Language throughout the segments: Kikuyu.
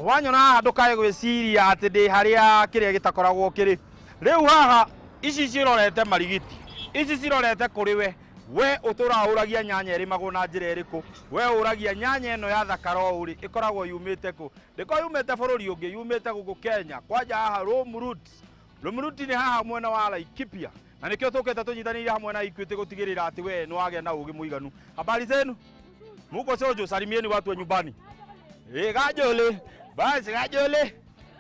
Wanyona haha ndũkae gwĩciria atĩ ndĩ harĩa kĩrĩa gĩtakoragwo kĩrĩ. Rĩu haha ici cirorete Marigiti, ici cirorete kũrĩ we. We ũtũraga ũragia nyanya ĩrĩmagwo na njĩra ĩrĩkũ? We ũragia nyanya ĩno ya thakara ũũ rĩ, ĩkoragwo yumĩte kũ? Ndĩkoragwo yumĩte bũrũri ũngĩ, yumĩte gũkũ Kenya, kwanja haha Rumuruti. Rumuruti nĩ haha mwena wa Laikipia. Na nĩkĩo tũkĩte tũnyitanĩire hamwe na Equity gũtigĩrĩra atĩ we nĩ wagĩa na ũgĩ mũiganu. Habari zenu? Muko sojo, salimieni watu wa nyumbani. Eh, gajole. Basi gajole.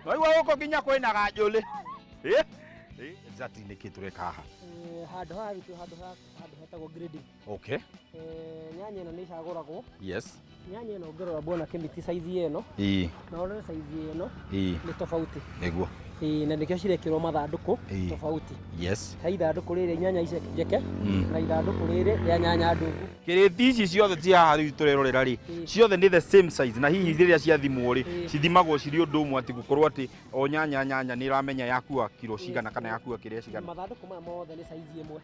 Waigua gũkũ nginya kwĩna gajole. Eh? Eh, exactly nĩkĩ tũreka haha? Handũ haha witũ handũ hetagwo grading. Okay. Nyanya ĩno nĩ ĩcagũragwo. Yes. Nyanya ĩno ũngĩrora bwana Kĩmiti size ĩno na ũrore size ĩno nĩ tofauti. Nĩguo. Ĩĩ, na nĩkĩo cirekĩrwo mathandũkũ tofauti. Yes. He ithandũkũ rĩrĩ nyanya ici njeke na ithandũkũ rĩrĩ rĩa nyanya ndungu. Kĩrĩti ici ciothe ci haha rĩu tũrerorera rĩ, ciothe nĩ the same size na hihi rĩrĩa ciathimwo rĩ, cithimagwo cirĩ ũndũ ũmwe atĩ gũkorwo atĩ o nyanya nyanya nĩ ĩramenya yakua kiro cigana kana yakua kĩrĩa cigana. Mathandũkũ maya mothe nĩ size ĩmwe.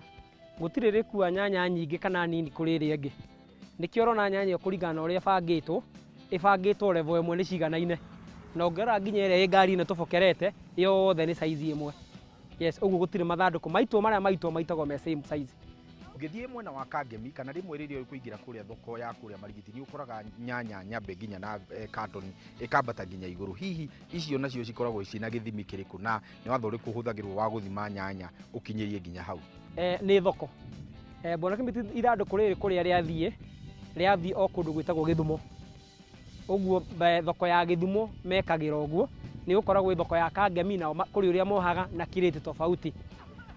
Gũtirĩ rĩkua nyanya nyingĩ kana nini kũrĩ ĩrĩa ĩngĩ. Nĩkĩo ũrona nyanya ĩyo kũringana na ũrĩa ĩbangĩtwo, ĩbangĩtwo level ĩmwe nĩ ciganaine. Na ũngĩrora nginya ĩrĩa ĩ ngari-inĩ tũbokerete, yothe nĩ size ĩmwe. Yes, ũguo gũtirĩ mathandũkũ. Maitwo marĩa maitwo maitagwo me same size. Ũngĩthiĩ mwena wa Kangemi kana rĩmwe rĩrĩa ũkũingĩra kũrĩa thoko ya kũrĩa Marigiti nĩ ũkoraga nyanya nyambe nginya na katoni ĩkambata nginya igũrũ. Hihi icio nacio cikoragwo ciĩna gĩthimi kĩrĩkũ na nĩ watho ũrĩkũ ũhũthagĩrwo wa gũthima nyanya ũkinyĩrie nginya hau? Nĩ thoko. Bwana Kĩmiti ithandũkũ rĩrĩ kũrĩa rĩathiĩ, rĩathiĩ o kũndũ gwĩtagwo Gĩthumo. Ũguo thoko ya Gĩthumo mekagĩra ũguo, nĩ gũkorwo gwĩ thoko ya Kangemi nao kũrĩ ũrĩa mohaga na kirĩti tofauti.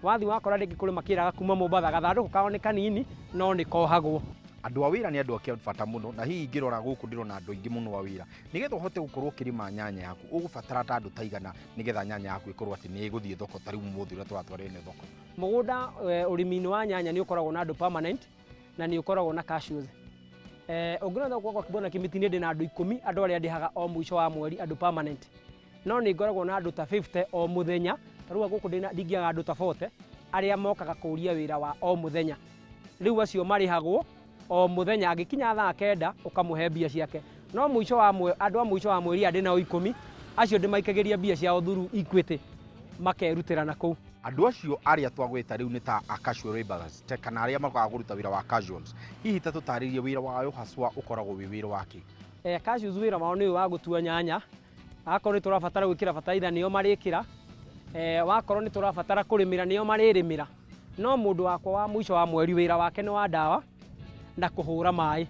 Wathiĩ wakora rĩngĩ kũrĩ makĩraga kuma Mombatha, gathandũkũ kao nĩ kanini no nĩ kohagwo. Andũ a wĩra nĩ andũ a bata mũno na hihi ingĩrora gũkũ ndĩrona andũ aingĩ mũno a wĩra. Nĩgetha ũhote gũkorwo ũkĩrĩma nyanya yaku ũgũbatara ta andũ ta aigana nĩgetha nyanya yaku ĩkorwo atĩ nĩ ĩgũthiĩ thoko ta rĩu ũmũthĩ ũrĩa tũratwara ĩno thoko? Mũgũnda ũrĩmi-inĩ wa nyanya nĩ ũkoragwo na andũ permanent na nĩ ũkoragwo na casuals. Ũngĩrora gwakwa Bwana Kĩmiti niĩ ndĩna andũ 10 andũ arĩa ndĩhaga o mũico wa mweri andũ permanent. No nĩ ngoragwo na andũ ta 50 o mũthenya, ta rĩu gũkũ ndingĩaga andũ ta 40 arĩa mokaga kũria wĩra wa o mũthenya. Rĩu acio marĩhagwo o mũthenya, angĩkinya thaa 9 ũkamũhe mbia ciake. No mũico wa andũ a mũico wa mweri aya ndĩnao 10, acio ndĩmaikagĩria mbia ciao through Equity makerutĩra na kũu. Andũ acio arĩa twagweta rĩu nĩ ta a casual laborers kana arĩa mokaga kũruta wĩra wa casuals. Hihi ta tũtarĩrie wĩra wao haswa ũkoragwo wĩ wĩra wa kĩ? Casuals wĩra wao nĩ ũyũ wa gũtua nyanya, akorwo nĩ tũrabatara gwĩkĩra bataraitha nĩo marĩkĩra, wakorwo nĩ tũrabatara kũrĩmĩra nĩo marĩrĩmĩra. No mũndũ wakwa wa mũico wa mweri wĩra wake nĩ wa ndawa na kũhũra maĩ,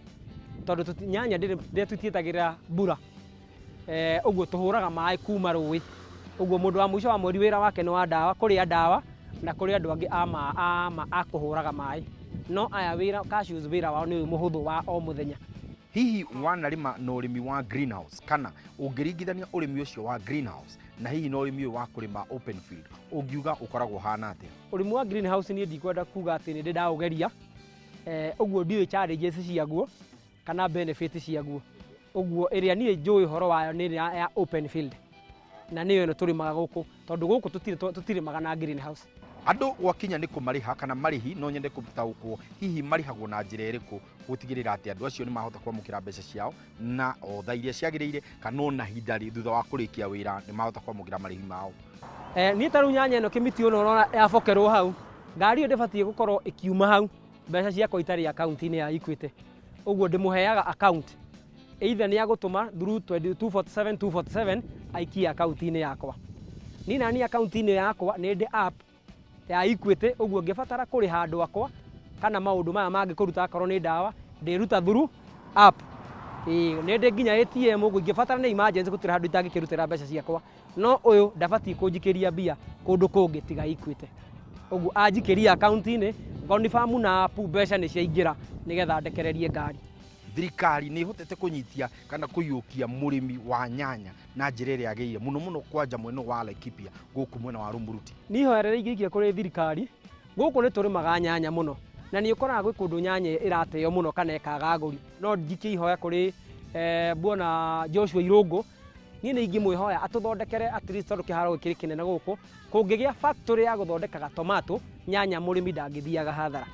tondũ nyanya tũtietagĩrĩra mbura, ũguo tũhũraga maĩ kuma rũĩ. Ũguo mũndũ wa mũico wa mweri wĩra wake nĩ wa ndawa, kũrĩa ndawa na kũrĩ andũ angĩ a kũhũraga maĩ. No aya wĩra, cashews wĩra wao nĩ ũyũ mũhũthũ wa o mũthenya. Hihi wanarĩma na ũrĩmi wa greenhouse kana ũngĩringithania ũrĩmi ũcio wa greenhouse na hihi na ũrĩmi ũyũ wa kũrĩma open field ũngiuga ũkoragwo ũhana atĩa? Ũrĩmi wa greenhouse niĩ ndikwenda kuga atĩ nĩ ndĩ ndaũgeria, ũguo ndiũĩ challenges ciaguo kana benefit ciaguo. Ũguo ĩrĩa niĩ njũĩ ũhoro wayo nĩ ĩrĩa ya open field na nĩyo ĩno tũrĩmaga gũkũ, tondũ gũkũ tũtirĩmaga na greenhouse. Andũ gwakinya nĩ kũmarĩha kana marĩhi, no nyende gũtaũkwo hihi marĩhagwo na njĩra ĩrĩkũ gũtigĩrĩra atĩ andũ acio nĩ mahota kwamũkĩra mbeca ciao na o thaa iria ciagĩrĩire kana ona ihinda thutha wa kũrĩkia wĩra nĩ mahota kwamũkĩra marĩhi mao. Niĩ ta rĩu nyanya ĩno Kĩmiti ũno ũrona yabokerwo hau, ngari ĩyo ndĩbatiĩ gũkorwo ĩkiuma hau mbeca ciakwa itarĩ akaunti-inĩ ya Equity. Ũguo ndĩmũheaga account either nĩ agũtũma through 247 247 aikie akaunti-inĩ yakwa. Niĩ naniĩ akaunti-inĩ yakwa nĩ ndĩ app ya Equity, ũguo ngĩbatara kũrĩha andũ akwa kana maũndũ maya mangĩ kũruta akorwo nĩ ndawa ndĩruta through app. Ĩĩ nĩ ndĩ nginya ATM, ũguo ingĩbatara nĩ emergency gũtirĩ handũ itangĩkĩrutĩra mbeca ciakwa. No ũyũ ndabatiĩ kũnjikĩria mbia kũndũ kũngĩ tiga Equity. Ũguo anjikĩria akaunti-inĩ, confirm na app mbeca nĩ ciaingĩra nĩgetha ndekererie ngari. Thirikari nĩ ĩhotete kũnyitia kana kũiyũkia mũrĩmi wa nyanya na njĩra ĩrĩa yagĩrĩire mũno mũno kwanja mwena wa Laikipia gũkũ mwena wa Rumuruti. Niĩ ihoya rĩrĩa ingĩikia kũrĩ thirikari, gũkũ nĩ tũrĩmaga nyanya mũno na nĩ ũkoraga gwĩ kũndũ nyanya ĩrateo mũno kana ĩkaga agũri. No njikie ihoya kũrĩ bwana Joshua Irũngũ, niĩ nĩ ingĩmwĩhoya atũthondekere at least tondũ kĩharo gĩkĩ kĩnene gũkũ, kũngĩgĩa factory ya gũthondekaga tomato, nyanya mũrĩmi ndangĩthiaga hathara.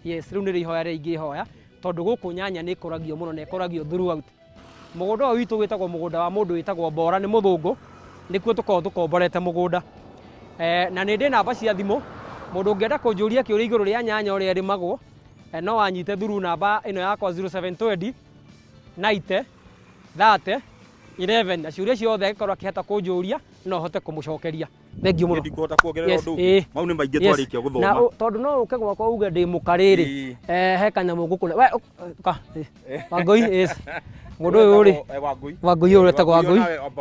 Yes, rĩu nĩrĩo ihoya rĩrĩa ingĩhoya tondũ gũkũ nyanya nĩ ĩkũragio mũno na ĩkũragio throughout. Mũgũnda ũyũ witũ wĩtagwo mũgũnda wa mũndũ wĩtagwo Mbora, nĩ mũthũngũ, nĩkuo tũkoragwo tũkomborete mũgũnda. Na nĩ ndĩ namba cia thimũ, mũndũ ũngĩenda kũnjũria kĩũria igũrũ rĩa nyanya ũrĩa ĩrĩmagwo, no anyite through namba ĩno yakwa 0720 90 30 11, na ciũria ciothe angĩkorwo akĩhota kũnjũria no hote kũmũcokeria. Thengiũ mũno. Ndikũhota kuongerera ũndũ ũngĩ. Mau nĩ maingĩ twarĩkia gũthoma. Na tondũ no ũke gwakwa uge ndĩ mũkarĩrĩ, he kanyamũ ngũkũne. We ka Wangũi, yes. Mũndũ ũyũ rĩ, Wangũi. Wangũi ũyũ wetagwo Wangũi.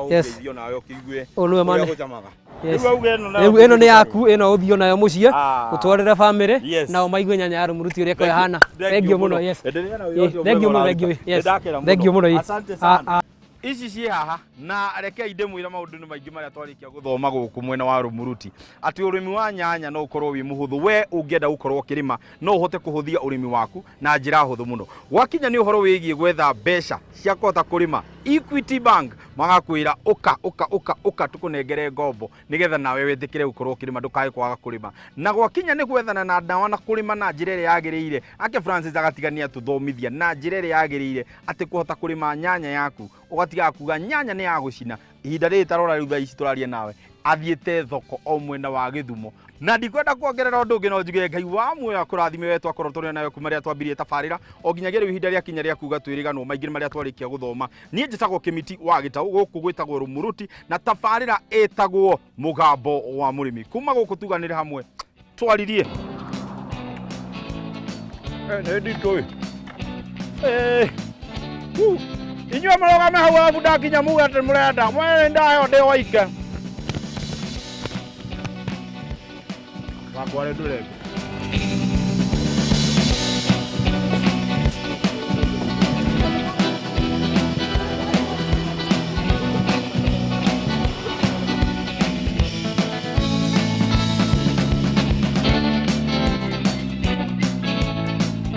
Yes. Ũndeithio nawe ũkĩigue Ũyũ nĩwe ũrĩa mane. gũcamaga. Yes. Rĩu auge ĩno nayo Rĩu ĩno nĩ yaku, ĩno ũthiĩ nayo mũciĩ, ũtwarĩre bamĩrĩ, Yes. nao maigue nyanya ya rũmuruti ũrĩa ĩkoragwo ĩhana. Thengiũ Thengiũ mũno, yes. Endelea na wĩra ũcio Thengiũ mwega mũno, ũraruta. thengiũ, yes. Nĩndakena mũno. Thengiũ mũno, yes. Asante sana. Ici ciĩ haha na rekei ndĩmwĩre maũndũ nĩ maingĩ marĩa twarĩkia gũthoma gũkũ mwena wa Rũmuruti, atĩ ũrĩmi wa nyanya no ũkorwo wĩ mũhũthũ. We ũngĩenda gũkorwo ũkĩrĩma no ũhote kũhũthia ũrĩmi waku na njĩra hũthũ mũno. Gwakinya nĩ ũhoro wĩgiĩ gwetha mbeca cia kũhota kũrĩma, Equity Bank magakwĩra ũka ũka ũka ũka tũkũnengere ngombo nĩgetha nawe wĩtĩkĩre gũkorwo ũkĩrĩma, ndũkae kwaga kũrĩma. Na gwakinya nĩ gwethana na ndawa na kũrĩma na njĩra ĩrĩa yagĩrĩire, ake Francis agatigania tũthomithia na njĩra ĩrĩa yagĩrĩire atĩ kũhota kũrĩma nyanya yaku ũgatigaga kuga nyanya nĩ ya gũcina. Ihinda rĩrĩ tarora rĩu thaa ici tũraria nawe athiĩte thoko o mwena wa Gĩthumo. Na ndikwenda kuongerera ũndũ ũngĩ, no njuge Ngai wa muoyo akũrathime we twakorwo tũrĩ nawe kuma rĩrĩa twambirie tabarĩra o nginyagia rĩu ihinda rĩakinya rĩa kuga twĩrĩganwo maingĩ nĩ marĩa twarĩkia gũthoma. Niĩ njĩtagwo Kĩmiti wa Gĩtaũ, gũkũ gwĩtagwo Rũmuruti na tabarĩra ĩtagwo Mũgambo wa Mũrĩmi. Kuma gũkũ tuganĩre hamwe twaririe. Nĩ nditũ ĩ. Inyuĩ mũrũgame hau arabu ndakinya muge atĩ mũrenda mwene ndaheo ndĩ waike. Wakwa rĩ ndũrenga.